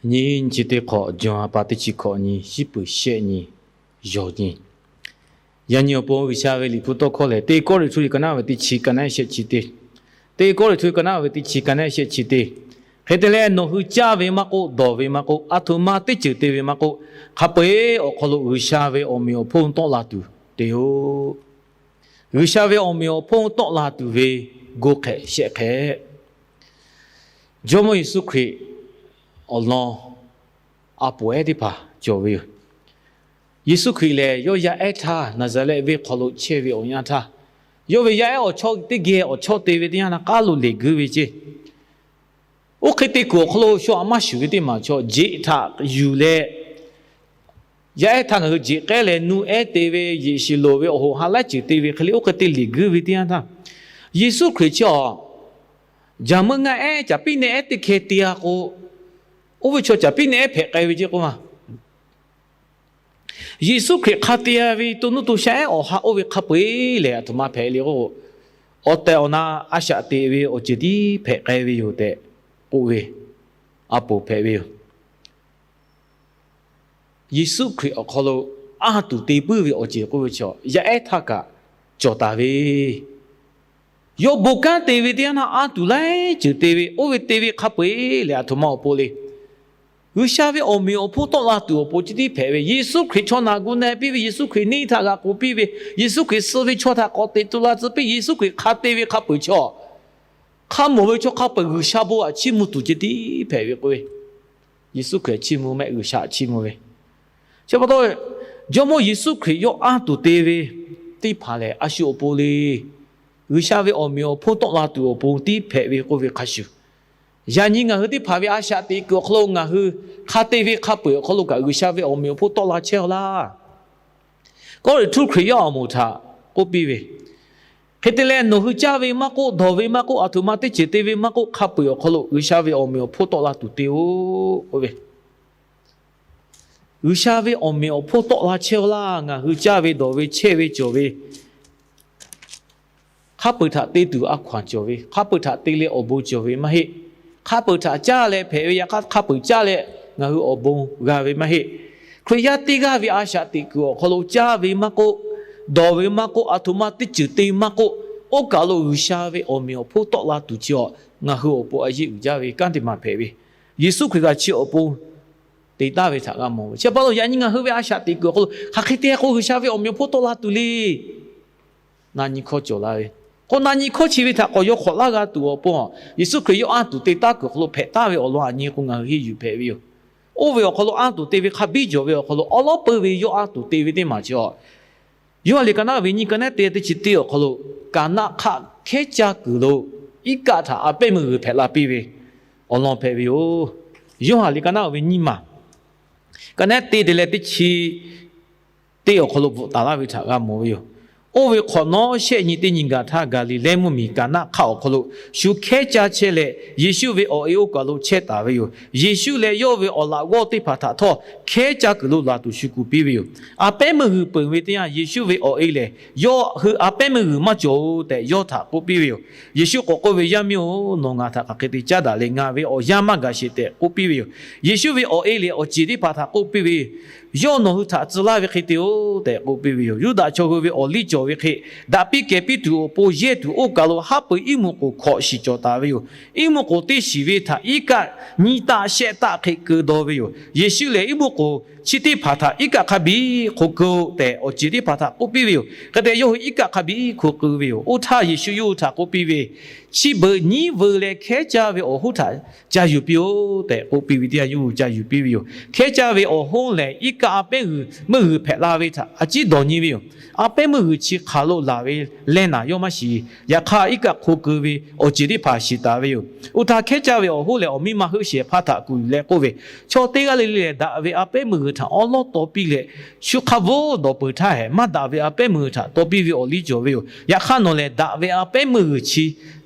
Nyi nyi chi teˇ hk'awꞈ, Jawˇ ha pa teˇ chi hkawꞈ nyi, shiˉ peuˬ shehˆ nyi, yawˬ nyi. Yaꞈ nyi awˬ pon G'uiˬsha ve Liꞈ hpu tawˇ hkawˇ lehˬ, Teˇ Kawˇrenˍhtuˆ liꞈ ka naˆ ve teˇ chi, ka naˆ shehˆ chi teˇ. Teˇ Kawˇrenˍhtuˆ ka naˆ ve teˇ chi, ka naˆ shehˆ chi teˇ. Hk'e te leh, nawˬ hui caˇ ve maˇ k'oˆ, dawˬ ve maˇ k'oˆ, aˬ htoꞈ ma teˇ ceuˬ te ve maˇ k'oˆ, hk'a peu-eˬ awˬ hk'aw lo G'uiˬsha ve awˬ meꞈ awˬ hponˇ tawˆ la tuˬ te-oˬ. G'uiˬsha ve awˬ meꞈ awˬ hponˇ tawˆ la tuˬ ve go hk'ehꞈ shehˆ hk'ehꞈ, Jawˇmawˇ Yeˍsuˆ Hkriꞈ awˬ lawn a poˍ ehˉ teˇ hpaˍ cawˬ ve yoˬ. Yeˍsuˆ Hkriꞈ lehˬ, yawˇ yaˇ ehˉ htaˇ Naˍzaˍrehˆ venˇ hk'aw lo chehˇ ve awˬ yanˇ htaˇ, yawˇ ve yaˇ ehˉ awˬ chawˇ teˇ geh awˬ chawˇ te ve teˇ yanˇ htaˇ k'aˉ lo leˬ guiˇ ve ceˇ. Oˇ hk'e te kuiˬ awˬ hk'aw lo shu aꞈ maˇ shuˍ ve teˇ maˬ chaw jeꞈ htaꞈ yuˬ leh, yaˇ ehˉ htaˇ ngaˬ hui jeꞈ k'ehˉ leh nuˇ ehˉ te ve, yeꞈ shiˍ loˍ ve, awˬ hoꞈ ha laiˉ ceuˬ te ve hk'e le, oˇ hk'e te leˬ guiˇ ve teˇ yanˇ htaˇ, Yeˍsuˆ Hkriꞈ chi awˬ jaˍ meuˇ ngaˆ ehˉ caˍ piˉ nehˆ ehˉ teˇ hkeh te-a k'o, oˇ ve chaw caˍ piˉ nehˆ ehˉ hpehꞈ k'ai ve ceˇ k'oˆ ma. Yeˍsuˆ Hkriꞈ hk'a te-a ve to nuˇ to sha ehˉ awˬ ha oˇ ve hk'a peu-eˬ lehˬ, aˬ htoꞈ ma hpehꞈ le k'o, awˬ tehˬ awˬ na a shaꞈ teꞈ ve awˬ ceuˬ tiˉ hpehꞈ k'ai ve yoˬ tehꞈ k'oˆ ve a poˍ hpehꞈ ve yoˬ. Yeˍsuˆ Hkriꞈ awˬ hk'aw lo anˇ tuˬ te puiˉ ve awˬ ceuˬ k'oˆ ve chaw, yaˇ ehˉ htaˇ kaꞈ cawˬ taˍ ve, yawˇ bon kanˉ te ve teˇ yanˇ htaˇ anˇ tuˬ laiˉ ceuˬ te ve, oˇ ve te ve hk'a peu-eˬ lehˬ, aˬ htoꞈ ma awˬ pon le. G'uiˬsha ve awˬ meꞈ awˬ hponˇ tawˆ la tuˬ awˬ pon chi tiˉ hpehꞈ ve, Yeˍsuˆ Hkriꞈ chaw naˬ gu na piˇ ve, Yeˍsuˆ Hkriꞈ neˇ htaꞈ g'a k'oˆ piˇ ve, Yeˍsuˆ Hkriꞈ suh ve chaw htaꞈ k'awꞈ teꞈ tu la tcuh piˇ, Yeˍsuˆ Hkriꞈ hk'a te ve hk'a peu-eˬ chaw, hk'a mawˬ ve chaw hk'a peu-eˬ G'uiˬsha bon aꞈ chiˇ mvuh tuˬ ceh tiˉ hpehꞈ ve k'o, Yeˍsuˆ Hkriꞈ chiˇ mvuh mehˆ, G'uiˬsha chiˇ mvuh ve. Chi pa taw, Jawˇmawˇ Yeˍsuˆ Hkriꞈ yawˇ anˇ tuˬ te ve teˇ hpaˍ lehˬ, a shu awˬ pon le. G'uiˬsha ve awˬ meꞈ awˬ hponˇ tawˆ la tuˬ awˬ pon tiˉ hpehꞈ ve k'oˆ ve hk'a shuˍ, yaꞈ nyi ngaˬ hui teˇ hpaˍ ve a shaꞈ teꞈ kuiˬ awˬ hk'aw lo ngaˬ hui hk'a te ve hk'a peu-eˬ awˬ hk'aw lo kaꞈ G'uiˬsha ve awˬ meꞈ awˬ hponˇ tawˆ la chehˇ-aw laˇ. Kawˇrenˍhtuˆ Hkriꞈ yaˇ awˬ moˍ htaꞈ k'oˆ piˇ ve, hk'e te leh, nawˬ hui caˇ ve maˇ k'oˆ, dawˬ ve maˇ k'oˆ, aˬ htoꞈ ma teˇ ceuˬ te ve maˇ k'oˆ, hk'a peu-eˬ awˬ hk'aw lo G'uiˬsha ve awˬ meꞈ awˬ hponˇ tawˆ la tuˬ te-oˬ k'oˆ ve. G'uiˬsha ve awˬ meꞈ awˬ hponˇ tawˆ la chehˇ-aw laˇ. Ngaˬ hui caˇ ve, dawˬ ve, chehˇ ve, cawˬ ve, hk'a peu-eˬ htaꞈ te tuˬ a hkaw-anˬ cawˬ ve, hk'a peu-eˬ htaꞈ te leh awˬ bon cawˬ ve maˇ heˆ. Hk'a peu-eˬ htaꞈ caˇ leh hpehꞈ ve, yaꞈ hk'aˇ hk'a peu-eˬ caˇ leh ngaˬ hui awˬ bon g'a ve maˇ heˆ. Hkriꞈ yaˇ teˇ g'aˇ ve a shaꞈ teꞈ kuiˬ awˬ hk'aw lo caˇ ve maˇ k'oˆ, dawˬ ve maˇ k'oˆ, aˬ htoꞈ ma teˇ ceuˬ te maˇ k'oˆ, oˇ kaˬ lo G'uiˬsha ve awˬ meꞈ awˬ hponˇ tawˆ la tuˬ chi-aw, ngaˬ hui awˬ pon a yeˇ uiˍ jaˇ ve kanˉ teˇ maˬ hpehꞈ ve, Yeˍsuˆ Hkriꞈ kaꞈ chi awˬ pon te taˍ ve htaꞈ g'a mawˬ ve. Chi pa taw yaꞈ nyi ngaˬ hui ve a shaꞈ teꞈ kuiˬ awˬ hk'aw lo hk'aˬ hk'e te k'o G'uiˬsha ve awˬ meꞈ awˬ hponˇ tawˆ la tuˬ le. Na nyi hkawˇ cawˬ la ve, k'o na nyi hkawˇ chi ve htaꞈ k'awꞈ yaw hk'awꞈ laˇ g'a tuˬ awˬ pon, Yeˍsuˆ Hkriꞈ yawˇ anˇ tuˬ te taˍ kuiˬ awˬ hk'aw lo hpehꞈ taˍ ve awˬ lawn aˬ nyi k'o ngaˬ hui henˇ yuˬ hpehꞈ ve yoˬ. Oˇ ve awˬ hk'aw lo anˇ tuˬ te ve hk'a biˇ cawˬ ve awˬ hk'aw lo awˉ lawˉ peu ve yawˇ anˇ tuˬ te ve teˇ maˬ chi-aw, Yoˇhanˬ liꞈ ka naˆ ve nyiˇ, ka naˆ te teˇ chi teˇ awˬ hk'aw lo, kaˍnaˆ hk'aˆ hkehˉ caˇ kuiˬ lo iˉ kaˆ htaꞈ a pehˉ meuˇ g'uiˬ hpehꞈ la piˇ ve awˬ lawn hpehꞈ ve yoˬ. Yoˇhanˬ liꞈ ka naˆ ve nyiˇ maˬ, ka naˆ te te leh teˇ chi teˇ awˬ hk'aw lo bvuhꞈ taˍ laˇ ve htaꞈ g'a mawˬ ve yoˬ. Oˇ ve hk'awꞈ nawˉ shehˆ nyi teˇ nyi gaˬ htaˇ, Gaˍliˍlehˇ mvuhˇmiˬ kaˍnaˆ hk'aˆ awˬ hk'aw lo shu hkehˉ caˇ chehˇ leh, Yeˍsuˆ ve awˬ e oˇ kaˬ lo chehˇ taˍ ve yoˬ. Yeˍsuˆ leh yawˇ ve awˬ laꞈ g'awˇ teˇ hpaˍ htaꞈ htawˇ, hkehˉ caˇ kuiˬ lo laˬ tuˬ shu kuˬ piˇ ve yoˬ. A pehˉ meuˇ g'uiˬ peuˬ ve teˇ yanˇ, Yeˍsuˆ ve awˬ e lehˬ, yawˇ hui a pehˉ meuˇ g'uiˬ maˇ cawˬ-oˬ tehꞈ yawˇ htaꞈ k'oˆ piˇ ve yoˬ. Yeˍsuˆ k'awꞈ k'oˆ ve, Yaˇ miˇ-oˬ, nawˬ ngaˬ htaꞈ hk'aˬ hk'e te caˉ daꞈ leh, ngaˬ ve awˬ yanˇ maˇ gaˬ sheˍ tehꞈ k'oˆ piˇ ve yoˬ. Yeˍsuˆ ve awˬ e lehˬ, awˬ ceˬ teˇ hpaˍ htaꞈ k'oˆ piˇ ve, Yawˇ nawˬ hui htaꞈ tcuh laˇ ve hk'e te-oˬ tehꞈ k'oˆ piˇ ve yoˬ. Yuˇdaꞈ chaw hui ve awˬ liˇ cawˬ ve hk'e, daꞈ piˇ kehˬ piˇ tuˬ awˬ pon yehˇ tuˬ oˇ kaˬ lo haˉ pui iˉ mvuhˇ k'oˍ hkawꞈ shiˍ cawˬ taˍ ve yoˬ. Iˉ mvuhˇ k'oˍ teˇ shiˍ ve htaꞈ iˉ kaˆ nyiˇ taˆ shehˆ taˆ hk'e keu daw ve yoˬ. Yeˍsuˆ lehˬ, Iˉ mvuhˇ k'oˍ chi teˇ hpaˍ htaꞈ iˉ kaˆ hk'a biˇ hk'o keu-oˬ tehꞈ, awˬ ceˬ teˇ hpaˍ htaꞈ k'oˆ piˇ ve yoˬ. Hk'e te yawˇ hui iˉ kaˆ hk'a biˇ hk'o keu ve yoˬ. Oˇ htaˇ Yeˍsuˆ yawˇ hui htaꞈ k'oˆ piˇ ve, Chi beuꞈ nyiˉ veu leh hkehˉ caˇ ve awˬ hoˉ htaꞈ ca yuˬ piˇ-oˆ tehꞈ k'oˆ piˇ ve teˇ yanˇ, yawˇ hui ca yuˬ piˇ ve yoˬ. Hkehˉ caˇ ve awˬ hoˉ lehˬ, iˉ kaˆ a pehˉ g'uiˬ meuˇ g'uiˬ hpehꞈ la ve htaꞈ a ciˉ dawˬ nyi ve yoˬ. A pehˉ meuˇ g'uiˬ chi hk'aˬ lo laˬ ve leh naˍ yawˇ maˇ shiˍ. Yaꞈ hk'aˇ, iˉ kaˆ hk'o keu ve awˬ ceˬ teˇ hpaˍ shiˍ taˍ ve yoˬ. Oˇ htaˇ, hkehˉ caˇ ve awˬ hoˉ lehˬ, awˬ miˇ ma heuˆ shehˍ hpaˇ htaꞈ kuˬ yuˬ leh k'oˆ ve, Chaw teˇ g'aˇ le le lehˬ, daꞈ ve a pehˉ meuˇ g'uiˬ htaꞈ awˉ lawˉ taw piˇ leh, shu hk'a bvuhˇ dawˬ peuˬ htaˇ hehꞈ, maˇ daꞈ ve a pehˉ meuˇ g'uiˬ htaꞈ taw piˇ ve awˬ liˇ cawˬ ve yoˬ. Yaꞈ hk'aˇ, nawˬ lehˬ daꞈ ve a pehˉ meuˇ g'uiˬ chi,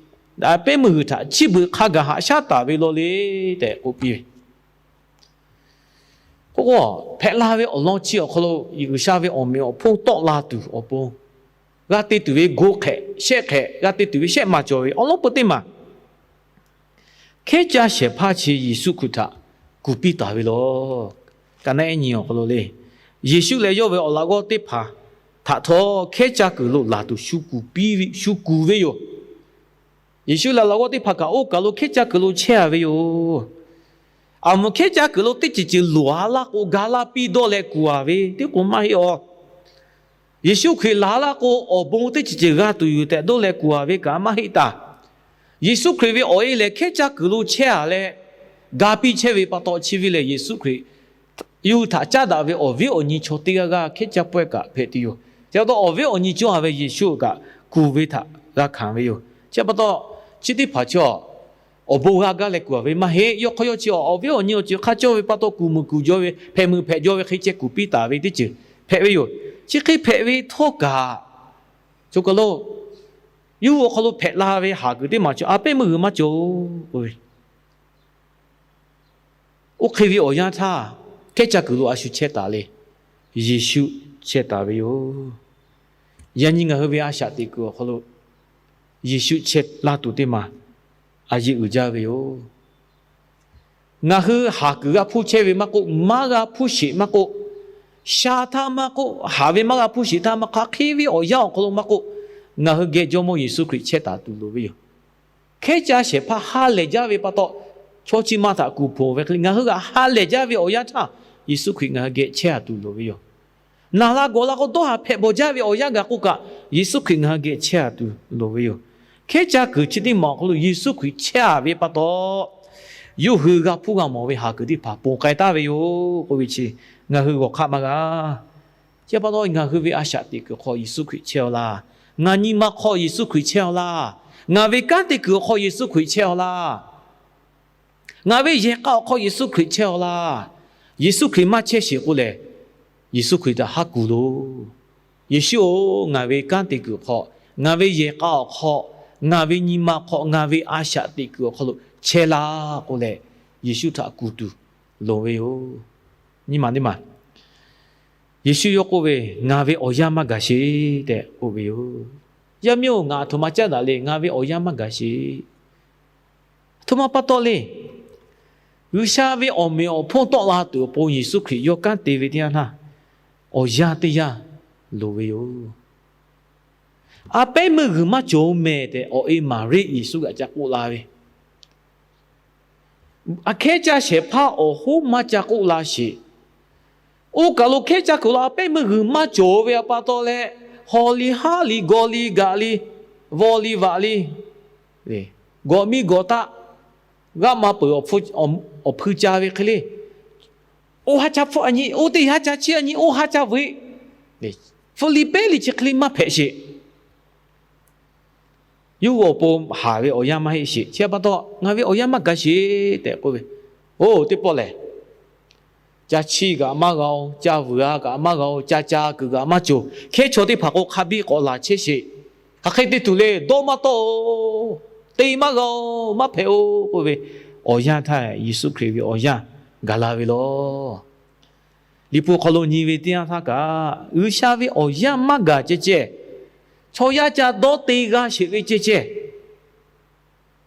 a pehˉ meuˇ g'uiˬ htaꞈ chi beuꞈ hk'a gaˬ haꞈ shaˉ taˍ ve law le tehꞈ k'oˆ piˇ ve k'o, hpehꞈ la ve awˬ lawn chi awˬ hk'aw lo G'uiˬsha ve awˬ meꞈ awˬ hponˇ tawˆ la tuˬ awˬ pon, g'a te tuˬ ve go hk'ehꞈ shehˆ hk'ehꞈ, g'a te tuˬ ve shehˆ maˬ cawˬ ve awˉ lawˉ peu teˇ maˬ, hkehˉ caˇ shehˍ hpaˇ chi Yeˍsuˆ Hkriꞈ htaꞈ kuˬ piˇ taˍ ve yoˬ. Ka naˆ ehˉ nyi awˬ hk'aw lo le, Yeˍsuˆ leh yawˇ ve awˬ laꞈ g'awˇ teˇ hpaˍ htaꞈ htawˇ hkehˉ caˇ kuiˬ lo laˬ tuˬ shu kuˬ ve yoˬ. Yeˍsuˆ leh awˬ laꞈ g'awˇ teˇ hpaˍ kaꞈ oˇ kaˬ lo hkehˉ caˇ kuiˬ lo chehˇ a ve yoˬ. Aˬ mvuhˬ hkehˉ caˇ kuiˬ lo teˇ ceuˬ ceuˬ loˍ a laˇ k'o, ga laˇ piˇ dawˇ leh kuˬ a ve teˇ k'o maˇ heˆ aˬ. Yeˍsuˆ Hkriꞈ laˬ laˇ k'o, awˬ bon teˇ ceuˬ ceuˬ g'a tuˬ yoˬ tehꞈ dawˇ leh kuˬ a ve kaꞈ maˇ heˆ taˍ. Yeˍsuˆ Hkriꞈ ve awˬ e lehˬ hkehˉ caˇ kuiˬ lo chehˇ a leh, ga piˇ chehˇ ve pa taw chi ve lehˬ, Yeˍsuˆ Hkriꞈ yawˇ hui htaꞈ caˉ daꞈ ve awˬ viˉ awˬ nyi chaw teˇ g'aˇ g'aˇ hkehˉ caˇ pawehˇ kaꞈ hpehꞈ tuˬ yoˬ. Chi pa taw awˬ viˉ awˬ nyi cawˇ a ve Yeˍsuˆ kaꞈ kuˬ ve htaꞈ g'a hkanˍ ve yoˬ. Chi pa taw chi teˇ hpaˍ chi awˬ bon g'a gaˇ leh kuˬ a ve maˇ heˆ. Yawˇ hk'aw yawˇ chi awˬ viˉ awˬ nyi awˬ ceuˬ hk'a cawˇ ve pa taw kuˬ muiˬ kuˬ jaw ve, hpehꞈ muiˬ hpehꞈ jaw ve hk'e ceh kuˬ piˇ taˍ ve teˇ ceuˬ hpehꞈ ve yoˬ. Chi hk'e hpehꞈ ve htawˇ kaꞈ, co ka lo yawˇ hui awˬ hk'aw lo hpehꞈ la ve haˍ kuiˬ teˇ maˬ chi a pehˉ meuˇ g'uiˬ maˇ cawˬ k'oˆ ve, oˇ hk'e ve awˬ yanˇ htaˇ, hkehˉ caˇ kuiˬ lo a shu chehˇ taˍ le. Yeˍsuˆ chehˇ taˍ ve yoˬ. Yaꞈ nyi ngaˬ hui ve a shaꞈ teꞈ kuiˬ awˬ hk'aw lo Yeˍsuˆ chehˇ laˇ tuˬ teˇ maˬ a yeˇ uiˍ jaˇ ve yoˬ. Ngaˬ hui haˍ kuiˬ g'a hpuˇ chehˇ ve maˇ k'oˆ, maˇ g'a hpuˇ sheˍ maˇ k'oˆ, sha htaˇ maˇ k'oˆ, haˍ ve maˇ g'a hpuˇ sheˍ htaˇ maˇ k'oˆ, hk'aˬ hk'e ve awˬ yanˇ awˬ hk'aw lo maˇ k'oˆ, ngaˬ hui geh Jawˇmawˇ Yeˍsuˆ Hkriꞈ chehˇ taˍ tuˬ loˍ ve yoˬ. Hkehˉ caˇ shehˍ hpaˇ ha lehˬ jaˇ ve pa taw, chaw chi ma htaꞈ kuˬ hpoˬ ve hk'e le, ngaˬ hui g'a ha lehˬ jaˇ ve awˬ yanˇ htaˇ, Yeˍsuˆ Hkriꞈ ngaˬ hui geh chehˇ a tuˬ loˍ ve yoˬ. Naˬ la gawˬ la k'o dawˇ haˍ hpehꞈ bawˬ jaˇ ve awˬ yanˇ gaˬ k'oˆ kaꞈ, Yeˍsuˆ Hkriꞈ ngaˬ hui geh chehˇ a tuˬ loˍ ve yoˬ. Hkehˉ caˇ kuiˬ chi teˇ maˬ awˬ hk'aw lo Yeˍsuˆ Hkriꞈ chehˇ a ve pa taw, yawˇ hui g'a hpuˇ g'a mawˬ ve haˍ kuiˬ teˇ hpaˍ ponˬ k'ai taˍ ve yoˬ k'oˆ ve chi ngaˬ hui g'awˬ hk'aˆ maˇ g'a. Chi pa taw ngaˬ hui ve a shaꞈ teꞈ kuiˬ hk'aw Yeˍsuˆ Hkriꞈ chehˇ a laˇ. Ngaˬ nyi ma hk'aw Yeˍsuˆ Hkriꞈ chehˇ a laˇ. Ngaˬ ve kanˉ te kuiˬ awˬ hk'aw Yeˍsuˆ Hkriꞈ chehˇ a laˇ. Ngaˬ ve yehˬ k'a awˬ hk'aw Yeˍsuˆ Hkriꞈ chehˇ a laˇ. Yeˍsuˆ Hkriꞈ maˇ chehˇ sheˍ k'oˆ lehˬ, Yeˍsuˆ Hkriꞈ htaꞈ haˉ kuˬ loˬ. Yeˍsuˆ-oˬ, ngaˬ ve kanˉ te kuiˬ awˬ hk'aw, ngaˬ ve yehˬ k'a awˬ hk'aw, ngaˬ ve nyi ma hk'aw, ngaˬ ve a shaꞈ teꞈ kuiˬ awˬ hk'aw lo chehˇ laˇ k'oˆ leh, Yeˍsuˆ htaꞈ kuˬ tuˬ loˍ ve yoˬ. Nyi ma teˇ maˬ, Yeˍsuˆ yawˇ k'oˆ ve, Ngaˬ ve awˬ yanˇ maˇ gaˬ sheˍ tehꞈ k'oˆ ve yoˬ. Yaˇ miˇ-oˬ, ngaˬ aˬ htoꞈ ma caˉ daꞈ le. Ngaˬ ve awˬ yanˇ maˇ gaˬ sheˍ. Aˬ htoꞈ ma pa taw le. G'uiˬsha ve awˬ meꞈ awˬ hponˇ tawˆ la tuˬ awˬ pon Yeˍsuˆ Hkriꞈ yawˇ kanˉ te ve teˇ yanˇ htaˇ, awˬ yanˇ teˇ yanˇ loˍ ve yoˬ. A pehˉ meuˇ g'uiˬ maˇ cawˬ mehˍ tehꞈ awˬ e Maˍriˆ Yeˍsuˆ g'aꞈ ca k'oˆ la ve, Aˬ hkehˉ caˇ shehˍ hpaˇ awˬ hoˉ maˇ ca k'oˆ la sheˍ. Oˇ kaˬ lo hkehˉ caˇ kuiˬ lo a pehˉ meuˇ g'uiˬ maˇ cawˬ ve pa taw leh, haw li haˉ li gawˬ li gaꞈ li, vaw li vaꞈ li, gawꞈ miˇ gawꞈ taˆ, g'aˆ ma peuˬ awˬ hpui ca ve hk'e le, oˇ haˉ ca hpfuhˆ a nyi, oˇ teˇ haˉ ca chiˇ a nyi, oˇ haˉ ca veuꞈ, hpfuhˆ li pehˉ li chi hk'e le maˇ hpehꞈ sheˍ. Yawˇ hui awˬ pon haˍ ve awˬ yanˇ maˇ heˆ sheˍ. Chi pa taw ngaˬ ve awˬ yanˇ maˇ gaˬ sheˍ tehꞈ k'oˆ ve, Oˇ teˇ pawˆ lehˬ, ca chiˇ kaꞈ maˇ g'a-oˬ, ca vuiˬ a kaꞈ maˇ g'a-oˬ, ca ca kuiˬ kaꞈ maˇ cawˬ. Hkehˉ chaw teˇ hpaˍ k'o hk'a biˇ k'awꞈ laˬ chehˇ sheˍ. Hk'aˬ hk'e te tuˬ le, dawˇ maˇ tawˆ-oˬ, te maˇ g'a-oˬ, maˇ hpehꞈ-oˬ k'oˆ ve, awˬ yanˇ htaˇ Yeˍsuˆ Hkriꞈ ve awˬ yanˇ gaˬ la ve yoˬ. Liꞈ hpu hk'aw lo nyi ve teˇ yanˇ htaˇ kaꞈ, G'uiˬsha ve awˬ yanˇ maˇ gaˬ ceh ceh, chaw yaˇ ca dawˇ te g'a sheˍ ve ceh ceh,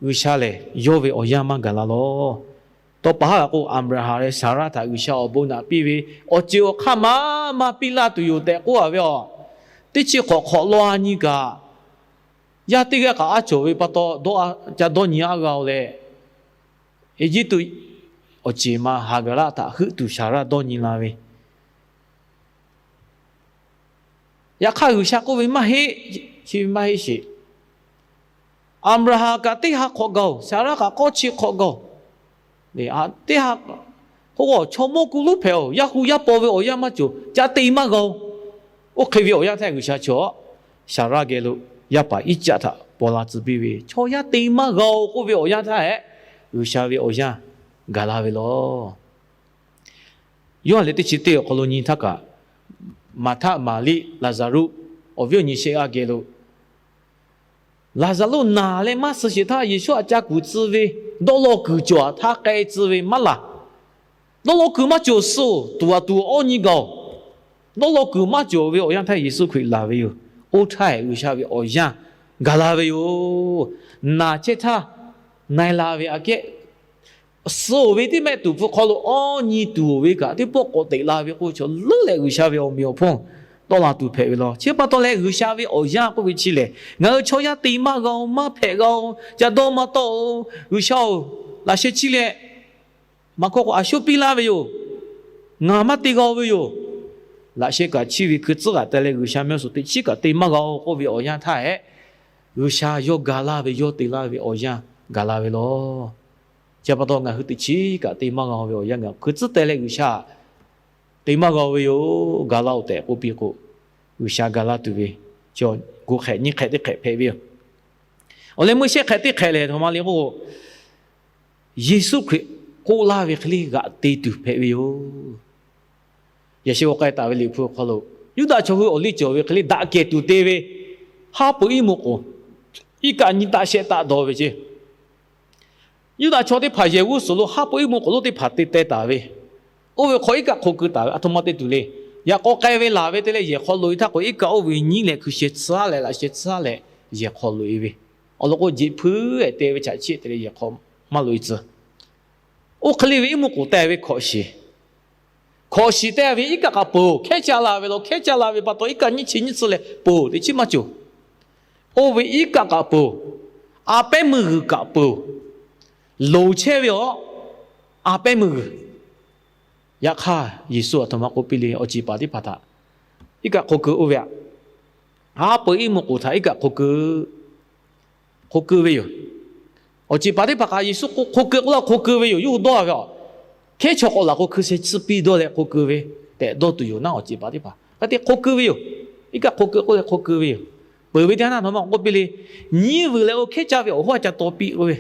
G'uiˬsha lehˬ yawˇ ve awˬ yanˇ maˇ gaˬ la lawˬ. Tawˇ pa haˉ g'a k'o, Aˍbraˍhanˍ leh Saˍraˆ htaꞈ G'uiˬsha awˬ bon naꞈ piˇ ve, awˬ ceuˬ awˬ hk'aˇ maˇ maˇ piˇ laˇ tuˬ yoˬ tehꞈ k'oˆ a ve yoˬ. Teˇ chi hk'awꞈ hk'awꞈ law a nyi kaꞈ, yaˇ teˇ g'aˇ kaꞈ aˉ cawˬ ve pa taw, dawˇ ca dawˇ nyi aˉ g'a-oˬ leh, Eˇjiˇtuꞈ awˬ ceˬ ma Haˍgaˍraˆ htaꞈ heuˆ tuˬ Saˍraˆ dawˇ nyi la ve. Yaꞈ hk'aˇ G'uiˬsha k'oˆ ve maˇ heˆ, chi ve maˇ heˆ sheˍ. Aˍbraˍhanˍ kaꞈ teˇ ha hk'awꞈ gaˬ-oˬ, Saˍraˆ kaꞈ k'awˇ chi hk'awꞈ gaˬ-oˬ. Teˇ ha k'o, chaw mawˇ ku lonˉ hpehꞈ-oˬ, yaˇ hu yaˇ paw ve awˬ yanˇ maˇ cawˬ, ca te maˇ g'a-oˬ. Oˇ hk'e ve awˬ yanˇ htaˇ G'uiˬsha chaw Saˍraˆ geh lo yaˇ paˍ Iˉcaˆ htaꞈ paw la tcuh piˇ ve, chaw yaˇ te maˇ g'a-oˬ k'oˆ ve awˬ yanˇ htaˇ hehꞈ, G'uiˬsha ve awˬ yanˇ gaˬ la ve lawˬ. Yoˇhanˬ leh teˇ chi teˇ awˬ hk'aw lo nyi htaˇ kaꞈ, Maˍhtaˆ, Maˍriˆ, Laˍzaˍruˆ awˬ viˉ awˬ nyi shehˆ g'aˇ geh lo, Laˍzaˍruˆ naˬ leh maˇ suh sheˍ htaˇ, Yeˍsuˆ aꞈ ca kuˬ tcuh ve, dawˇ law kuiˬ cawˬ htaˇ k'ai tcuh ve maˇ laˬ. Dawˇ law kuiˬ maˇ cawˬ suh-oˬ, tuˬ aꞈ tuˬ awˬ nyi gaˬ-oˬ. Dawˇ law kuiˬ maˇ cawˬ ve awˬ yanˇ htaˇ Yeˍsuˆ Hkriꞈ laˬ ve yoˬ. Oˇ htaˇ hehꞈ G'uiˬsha ve awˬ yanˇ gaˬ la ve yoˬ. Naˬ chehˇ htaˇ na e la ve aꞈ kehˉ suh-oˬ ve tiˉ mehˆ tuˬ hpfuh hk'aw lo awˇ nyi tuˬ-oˬ ve kaꞈ teˇ pawˆ k'awꞈ teꞈ la ve k'oˆ ve chaw leuˉ leh G'uiˬsha ve awˬ meꞈ awˬ hponˇ tawˆ la tuˬ hpehꞈ ve law. Chi pa taw leh G'uiˬsha ve awˬ yanˇ k'oˆ ve chi lehˬ, ngaˬ hui chaw yaˇ te maˇ g'a-oˬ, maˇ hpehꞈ g'a-oˬ, ca dawˇ maˇ tawˆ-oˬ. G'uiˬsha-oˬ, laꞈ sheh chiˇ leh maˇ hkawˇ k'o, aˬ shuˉ piˇ laˇ ve yoˬ. Ngaˬ maˇ te g'a-oˬ ve yoˬ. Laꞈ sheh kaꞈ chiˇ ve hkui tcuhˉ kaꞈ teh leh G'uiˬsha mehˆ suhˍ teꞈ chiˉ kaꞈ te maˇ g'a-oˬ k'oˆ ve awˬ yanˇ htaˇ hehꞈ, G'uiˬsha yawˇ ga laˇ ve, yawˇ te laˇ ve awˬ yanˇ gaˬ la ve law. Chi pa taw ngaˬ hui teꞈ chiˉ kaꞈ te maˇ g'a-oˬ ve awˬ yanˇ gaˬ, hkui tcuhˉ teh leh G'uiˬsha teꞈ maˇ g'a-oˬ ve yoˬ, ga laˇ-oˬ tehꞈ k'oˆ piˇ k'o, G'uiˬsha ga laˇ tuˬ ve chaw gu hk'ehꞈ nyiˇ hk'ehꞈ teˇ hk'ehꞈ hpehꞈ ve yoˬ. Awˬ leh meuˇ shehˆ hk'ehꞈ teˇ hk'ehꞈ lehˬ, htoꞈ ma le k'o, Yeˍsuˆ Hkriꞈ k'oˆ laˇ ve hk'e le g'aꞈ te tuˬ hpehꞈ ve yoˬ. Yaꞈ sheh g'aw k'ai taˍ ve Liꞈ hpu awˬ hk'aw lo, Yuˇdaꞈ chaw hui awˬ liˇ cawˬ ve hk'e le daꞈ kehˬ tuˬ te ve haˉ pui iˉ mvuhˇ k'oˍ, iˉ kaˆ nyiˇ taˆ shehˆ taˆ dawˬ ve ceˇ. Yuˇdaꞈ chaw teˇ hpaˍ yehˬ g'uˇ suhˍ lo haˉ pui iˉ mvuhˇ k'oˍ lonˉ teˇ hpaˍ te teh taˍ ve, oˇ ve hk'aw iˉ kaˆ hk'o keu taˍ ve, aˬ htoꞈ ma te tuˬ le. Yaꞈ k'aw k'ai ve laˬ ve te leh yehˬ hk'aw loꞈ-e htaˇ k'o, iˉ kaˆ oˇ ve nyiˉ leh hkui sheh tcuhˉ leh laꞈ sheh tcuhˉ leh yehˬ hk'aw loꞈ-e ve, awˬ lawn k'o, jeꞈ hpui-ehˍ te ve chaꞈ chiˆ te leh yehˬ hk'aw maˇ loꞈ-e tcuh. Oˇ hk'e le ve iˉ mvuhˇ k'oˍ teh ve hkawꞈ shiˍ, hkawꞈ shiˍ teh ve iˉ kaˆ kaꞈ peuˬ, hkehˉ caˇ la ve law. Hkehˉ caˇ la ve pa taw, iˉ kaˆ nyiˇ chi nyiˇ tcuh leh peuˬ teꞈ chiˉ maˇ cawˬ. Oˇ ve iˉ kaˆ kaꞈ peuˬ, a pehˉ meuˇ g'uiˬ kaꞈ peuˬ, loˍ chehˇ ve aˬ, a pehˉ meuˇ g'uiˬ. Yaꞈ hk'aˇ, Yeˍsuˆ aˬ htoꞈ ma k'oˆ piˇ le, awˬ ceˬ paˍ teˇ hpaˍ htaꞈ iˉ kaˆ hk'o keu oˇ ve aꞈ, haˉ pui iˉ mvuhˇ k'oˍ htaꞈ iˉ kaˆ hk'o keu, hk'o keu ve yoˬ. Awˬ ceˬ paˍ teˇ hpaˍ kaꞈ Yeˍsuˆ k'o hk'o keu k'oˆ laˇ, hk'o keu ve yoˬ. Yawˇ hui dawˇ ve aˬ, hkehˉ chaw k'awꞈ laˬ k'o, hkui sheh tcuhˉ piˇ dawˇ leh hk'o keu ve tehꞈ dawˇ tuˬ yoˬ naˉ, awˬ ceˬ paˍ teˇ hpaˍ hk'a te hk'o keu ve yoˬ. Iˉ kaˆ hk'o keu k'oˆ leh hk'o keu ve yoˬ. Peuˬ ve teˇ yanˇ htaˇ, htoꞈ ma k'oˆ piˇ le, nyiˇ vuiˬ leh oˇ hkehˉ caˇ ve awˬ hoˉ a ca taw piˇ k'oˆ ve,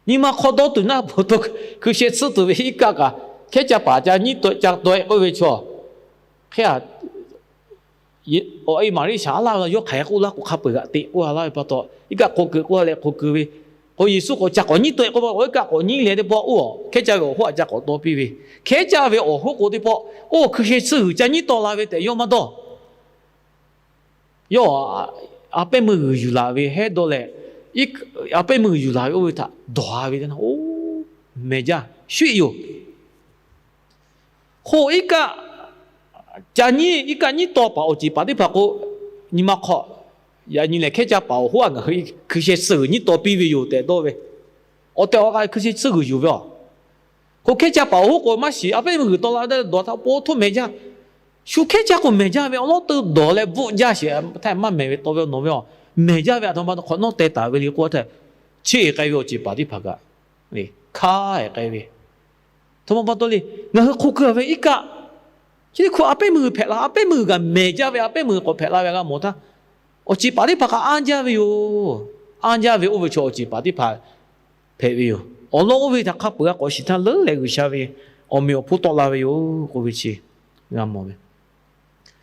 nyi ma hk'aw dawˇ tuˬ naˉ, pa taw hkui sheh tcuhˉ tuˬ ve iˉ kaˆ kaꞈ hkehˉ caˇ paˍ ca nyiˉ tawˆ ca taw-e k'oˆ ve chaw, hk'e a, awˬ e Maˍriˆ shaˍ aˉ laˇ ve yawˇ hk'aˬ hk'e k'oˆ laˇ k'o, hk'a peuˬ g'aꞈ teꞈ k'oˆ a laˇ ve pa taw, iˉ kaˆ hk'o keu k'oˆ leh hk'o keu ve, k'o Yeˍsuˆ k'o ca k'awꞈ nyiˉ tawˆ-e k'oˆ ve, iˉ kaˆ k'awꞈ nyiˉ leh teˇ pawˆ oˇ hkehˉ caˇ ve awˬ hoˉ a ca k'awꞈ taw piˇ ve, hkehˉ caˇ ve awˬ hoˉ k'o teˇ pawˆ oˇ hkui sheh tcuhˉ g'uiˬ ca nyiˉ taw la ve tehꞈ yawˇ maˇ dawˇ. Yawˇ a pehˉ meuˇ g'uiˬ yuˬ laˬ ve hehˉ dawˇ leh, a pehˉ meuˇ g'uiˬ yuˬ laˬ ve oˇ ve htaꞈ dawˬ-a ve teˇ na, oˇ mehˬ jaˇ shuˆ-e yoˬ. Hk'o iˉ kaˆ ca nyiˉ, iˉ kaˆ nyiˉ taw paˍ awˬ ceˬ paˍ teˇ hpaˍ k'o, nyi ma hk'aw yaꞈ nyi lehˬ hkehˉ caˇ paˍ awˬ hoˉ a ngaˬ hui hkui sheh tcuhˉ g'uiˬ nyiˉ taw piˇ ve yoˬ tehꞈ dawˇ ve, awˬ tehˬ awˬ k'a hkui sheh tcuhˉ g'uiˬ yuˬ ve aˬ. Hk'o hkehˉ caˇ paˍ awˬ hoˉ k'o maˇ shiˍ, a pehˉ meuˇ g'uiˬ taw la dawˬ htaꞈ pa aw htoˇ mehˬ jaˇ. Shu hkehˉ caˇ k'o mehˬ jaˇ ve awˬ lawˉ teuˇ dawˬ leh bvuhˆ jaˇ sheˍ htaˇ maˇ mehˬ ve taw ve awˬ nawˬ ve aˬ, mehˬ jaˇ ve aˬ htoꞈ ma hk'awꞈ nawˉ teh taˍ ve le k'oˆ htaˇ, cheˇ-e k'ai ve awˬ ceˬ paˍ teˇ hpaˍ kaꞈ hkaˇ-e k'ai ve, htoꞈ ma pa taw le, ngaˬ hui hk'o keu-a ve iˉ kaˆ chi teˇ hkui a pehˉ meuˇ g'uiˬ hpehꞈ la, a pehˉ meuˇ g'uiˬ kaꞈ mehˬ jaˇ ve, a pehˉ meuˇ g'uiˬ k'awꞈ hpehꞈ la ve g'a mawˬ htaˇ, awˬ ceˬ paˍ teˇ hpaˍ kaꞈ anˇ jaˇ ve yoˬ. Anˇ jaˇ ve oˇ ve chaw awˬ ceˬ paˍ teˇ hpaˍ hpehꞈ ve yoˬ. Awˬ lawn oˇ ve htaꞈ hk'a peuˬ g'a k'awꞈ shiˍ htaˇ leuˉ leh G'uiˬsha ve awˬ meꞈ awˬ hponˇ tawˆ la ve yoˬ k'oˆ ve chi g'a mawˬ ve.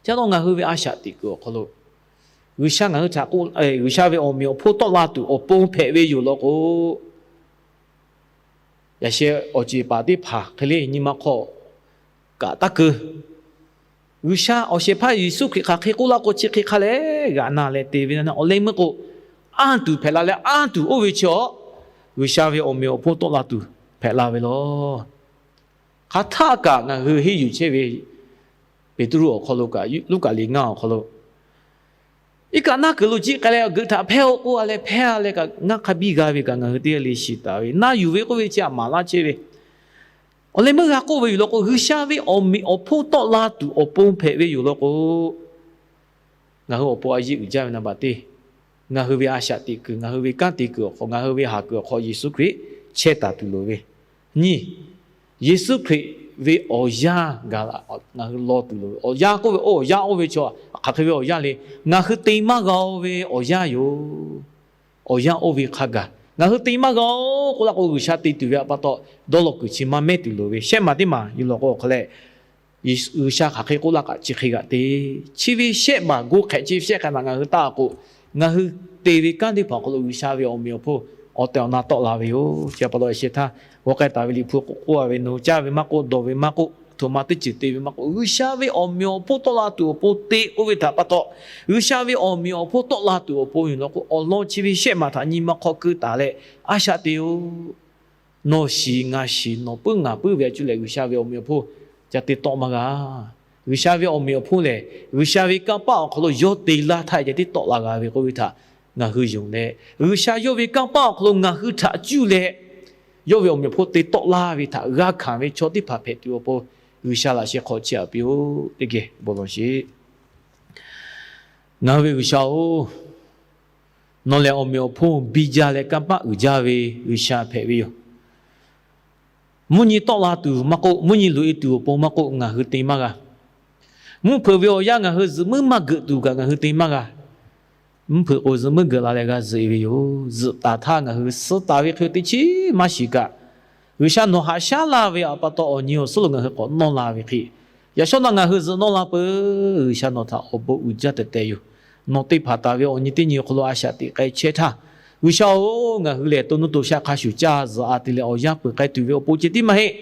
Chi pa taw ngaˬ hui ve a shaꞈ teꞈ kuiˬ awˬ hk'aw lo G'uiˬsha ngaˬ hui htaꞈ k'o, G'uiˬsha ve awˬ meꞈ awˬ hponˇ tawˆ la tuˬ awˬ pon hpehꞈ ve yoˬ law k'o, yaꞈ sheh awˬ ceˬ paˍ teˇ hpaˍ hk'e le nyi ma hk'aw kaꞈ taˇ keu. G'uiˬsha awˬ shehˍ hpaˇ Yeˍsuˆ Hkriꞈ hk'aˬ hk'e k'oˆ laˇ k'o, chi hk'e hk'a leh g'aꞈ na leh te ve na, awˬ leh meuˇ k'o, anˇ tuˬ hpehꞈ la leh anˇ tuˬ oˇ ve chi awˬ, G'uiˬsha ve awˬ meꞈ awˬ hponˇ tawˆ la tuˬ hpehꞈ la ve law. Hk'aˬ htaˆ kaꞈ ngaˬ hui henˇ yuˬ chehˇ ve Peˍtruˆ awˬ hk'aw lo kaꞈ, Luˉkaꞈ liꞈ ngaˇ awˬ hk'aw lo, iˉ kaˆ naˇ kuiˬ lo jiˆ k'ai leh g'euꞈ htaꞈ hpehˇ-oˆ k'oˆ a leh hpehˇ a leh kaꞈ ngaˇ hk'a biˇ g'a ve kaꞈ ngaˬ hui teˇ g'aˇ le shiˍ taˍ ve, na yuˬ ve k'oˆ ve chi a maˍ laˇ chehˇ ve. Awˬ leh meuˇ g'a k'oˆ ve yoˬ law k'o, G'uiˬsha ve awˬ meꞈ awˬ hponˇ tawˆ la tuˬ awˬ pon hpehꞈ ve yoˬ law k'o, ngaˬ hui awˬ pon a yeˇ uiˍ jaˇ ve naˍ baˬ teˇ, ngaˬ hui ve a shaꞈ teꞈ kuiˬ, ngaˬ hui ve kanˉ te kuiˬ awˬ hk'aw, ngaˬ hui ve haˍ kuiˬ awˬ hk'aw Yeˍsuˆ Hkriꞈ chehˇ taˍ tuˬ loˍ ve. Nyiˇ, Yeˍsuˆ Hkriꞈ ve awˬ yanˇ gaˬ la ngaˬ hui law tuˬ loˍ ve. Awˬ yanˇ k'oˆ ve, oˇ awˬ yanˇ oˇ ve chaw hk'aˬ hk'e ve awˬ yanˇ le. Ngaˬ hui te maˇ g'a-o ve awˬ yanˇ yoˬ. Awˬ yanˇ oˇ ve hk'a gaˬ ngaˬ hui te maˇ g'a-o k'oˆ la k'o, G'uiˬsha te tuˬ ve pa taw, dawˇ law kuiˬ chi maˇ mehˉ tuˬ loˍ ve. Shehˆ maˬ teˇ maˬ yuˬ lawˬ k'o awˬ hk'aw leh, G'uiˬsha hk'aˬ hk'e k'oˆ laˇ kaꞈ chi hk'e g'aꞈ te. Chi ve shehˆ maˬ gu hk'ehꞈ chi ve shehˆ hk'e maˬ ngaˬ hui taˇ k'o, ngaˬ hui te ve kanˉ teˇ hpaˍ awˬ hk'aw lo G'uiˬsha ve awˬ meꞈ awˬ hponˇ awˬ tehˬ awˬ na tawˆ la ve yoˬ. Chi pa taw, a shehˍ htaˇ g'aw k'ai taˍ ve Liꞈ hpu k'oˆ a ve, nawˬ hui caˇ ve maˇ k'oˆ, dawˬ ve maˇ k'oˆ, htoꞈ ma teˇ ceuˬ te ve maˇ k'oˆ, G'uiˬsha ve awˬ meꞈ awˬ hponˇ tawˆ la tuˬ awˬ pon te k'oˆ ve htaꞈ pa taw, G'uiˬsha ve awˬ meꞈ awˬ hponˇ tawˆ la tuˬ awˬ pon yoˬ law k'o, awˬ lawn chi ve shehˆ maˬ htaꞈ nyi ma hk'aw keu taˍ leh a shaꞈ te-oˬ. Nawˬ shiˍ ngaˬ shiˍ, nawˬ puiˉ ngaˬ puiˉ ve a cuˇ lehˬ, G'uiˬsha ve awˬ meꞈ awˬ hponˇ ca te tawˆ maˇ g'a. G'uiˬsha ve awˬ meꞈ awˬ hponˇ lehˬ, G'uiˬsha ve kanˇ paˆ awˬ hk'aw lo yawˇ te laˇ htaˇ ca tiˉ tawˆ la g'a ve k'oˆ ve htaꞈ ngaˬ hui yonˍ leh, G'uiˬsha yawˇ ve kanˇ paˆ awˬ hk'aw lo ngaˬ hui htaꞈ cuˇ leh, yawˇ ve awˬ meꞈ awˬ hponˇ te tawˆ laˇ ve htaꞈ g'a hkanˍ ve chaw teˇ hpaˍ hpehꞈ tuˬ awˬ pon, G'uiˬsha laꞈ sheh hk'aw chiˇ aꞈ piˇ-oˆ. Teˇ geh bon lawˬ sheˍ. Ngaˬ hui ve G'uiˬsha-oˬ, nawˬ lehˬ awˬ meꞈ awˬ hponˇ biˇ jaˇ leh kanˇ paˆ uiˍ jaˇ ve G'uiˬsha hpehꞈ ve yoˬ. Mvuhˇ nyi tawˆ la tuˬ maˇ k'oˆ, mvuhˇ nyi loꞈ-e tuˬ awˬ pon maˇ k'oˆ, ngaˬ hui te maˇ g'a. Mvuhˇ hpeuꞈ ve awˬ yanˇ ngaˬ hui zuhꞈ muiˉ maˇ geuꞈ tuˬ kaꞈ ngaˬ hui te maˇ g'a. Mvuhˇ hpeuꞈ k'o zuhꞈ muiˉ geuꞈ la leh g'a zuhꞈ-e ve yoˬ. Zuhꞈ taˍ htaˇ ngaˬ hui suh taˍ ve hk'e teˇ chiˉ maˇ shiˍ kaꞈ, G'uiˬsha nawˬ haꞈ shaˉ laˇ ve awˬ pa taw awˬ nyi awˬ suhˉ lo ngaˬ hui k'awꞈ nawˇ la ve hk'e, yaꞈ shawˉ naˆ ngaˬ hui zuhꞈ nawˇ la peuˬ. G'uiˬsha nawˬ htaꞈ awˬ bon uiˍ jaˇ tehꞈ tehꞈ yoˬ. Nawˬ te hpanˍ taˍ ve awˬ nyi teˇ nyi awˬ hk'aw lo a shaꞈ teꞈ k'ai chehˇ htaˇ, G'uiˬsha-oˬ, ngaˬ hui lehˬ to nuˇ to shaˆ hk'a shuˍ caˇ zuhꞈ a te leh awˬ yanˇ peuˬ k'ai tuˬ ve awˬ pon ceh tiˉ maˇ heˆ.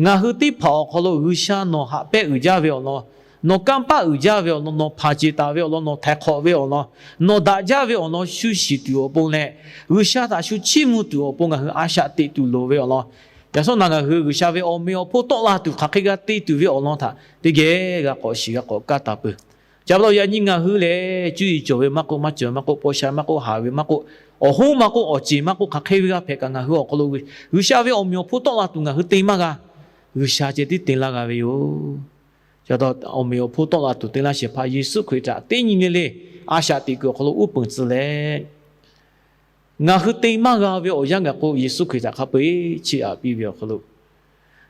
Ngaˬ hui teˇ hpaˍ awˬ hk'aw lo G'uiˬsha nawˬ haꞈ pehnˇ uiˍ jaˇ ve awˬ lawn, nawˬ kanˇ paˆ uiˍ jaˇ ve awˬ lawn, nawˬ hpanˍ ceˬ taˍ ve awˬ lawn, nawˬ htaiˍ hk'awꞈ ve awˬ lawn, nawˬ daꞈ jaˇ ve awˬ lawn shu shiˍ tuˬ awˬ pon leh, G'uiˬsha htaꞈ shu chiˇ mvuh tuˬ awˬ pon ngaˬ hui a shaꞈ teꞈ tuˬ loˍ ve awˬ lawn, yaꞈ shawˉ naˆ ngaˬ hui G'uiˬsha ve awˬ meꞈ awˬ hponˇ tawˆ la tuˬ hk'aˬ hk'e g'a te tuˬ ve awˬ lawn htaꞈ teˇ geh g'a k'awꞈ shiˍ g'a k'awꞈ kaˇ taˍ peuˬ. Ca pa taw yaꞈ nyi ngaˬ hui lehˬ, cuˇ yiˍ cawˬ ve maˇ k'oˆ, maˇ cawˬ maˇ k'oˆ, paw sha maˇ k'oˆ, haˍ ve maˇ k'oˆ, awˬ hoˉ maˇ k'oˆ, awˬ ceˬ maˇ k'oˆ, hk'aˬ hk'e ve g'a hpehꞈ kaꞈ ngaˬ hui awˬ hk'aw lo G'uiˬsha ve awˬ meꞈ awˬ hponˇ tawˆ la tuˬ ngaˬ hui te maˇ g'a. G'uiˬsha ceh tiˉ te laˇ g'a ve yoˬ. Ca pa taw awˬ meꞈ awˬ hponˇ tawˆ la tuˬ te laˇ shehˍ hpaˇ Yeˍsuˆ Hkriꞈ htaꞈ teˇ nyi le le a shaꞈ teꞈ kuiˬ awˬ hk'aw lo uˉ peunˍ tcuh leh, ngaˬ hui te maˇ g'a ve awˬ yanˇ gaˬ k'o, Yeˍsuˆ Hkriꞈ htaꞈ hk'a peu-eˬ chiˇ aꞈ piˇ ve awˬ hk'aw lo,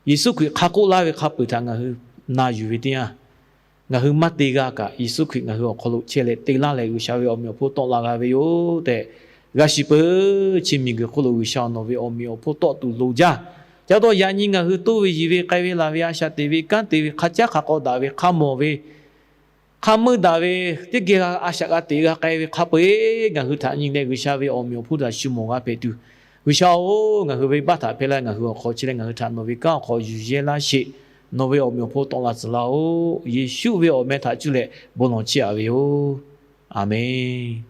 Yeˍsuˆ Hkriꞈ hk'a k'oˆ laˇ ve hk'a peu-eˬ htaꞈ ngaˬ hui na yuˬ ve teˇ yanˇ, ngaˬ hui maˇ te g'a kaꞈ, Yeˍsuˆ Hkriꞈ ngaˬ hui awˬ hk'aw lo chehˇ leh te laˇ leh G'uiˬsha ve awˬ meꞈ awˬ hponˇ tawˆ la g'a ve yoˬ tehꞈ g'a shiˍ peuˬ. Chi miˬguiˬ hk'oˆ lo G'uiˬsha nawˬ ve awˬ meꞈ awˬ hponˇ tawˆ tuˬ loˍ jaˇ. Ca pa taw yaꞈ nyi ngaˬ hui toˇ ve yiˬ ve k'ai ve laˬ ve a shaꞈ teꞈ ve kanˉ te ve hk'a caˉ hk'a k'aw daꞈ ve hk'a mawˬ ve hk'a meuˇ daꞈ ve teˇ geh a shaꞈ g'a teꞈ g'a k'ai ve hk'a peu-eˬ ngaˬ hui htaꞈ nyi leh G'uiˬsha ve awˬ meꞈ awˬ hponˇ htaꞈ shu mawˬ g'a hpehꞈ tuˬ, G'uiˬsha-oˬ, ngaˬ hui venˇbaˆ htaꞈ hpehˇ laˇ ngaˬ hui awˬ hk'aw chehˇ leh ngaˬ hui htaꞈ nawˬ ve kanˉ awˬ hk'aw yuˬ yehˇ laˇ sheˍ. Nawˬ ve awˬ meꞈ awˬ hponˇ tawˆ la tcuh laˇ-oˬ. Yeˍsuˆ ve awˬ meh htaꞈ cuˇ leh bon lawˬ chiˇ aꞈ ve yoˬ. Aˬmenˍ.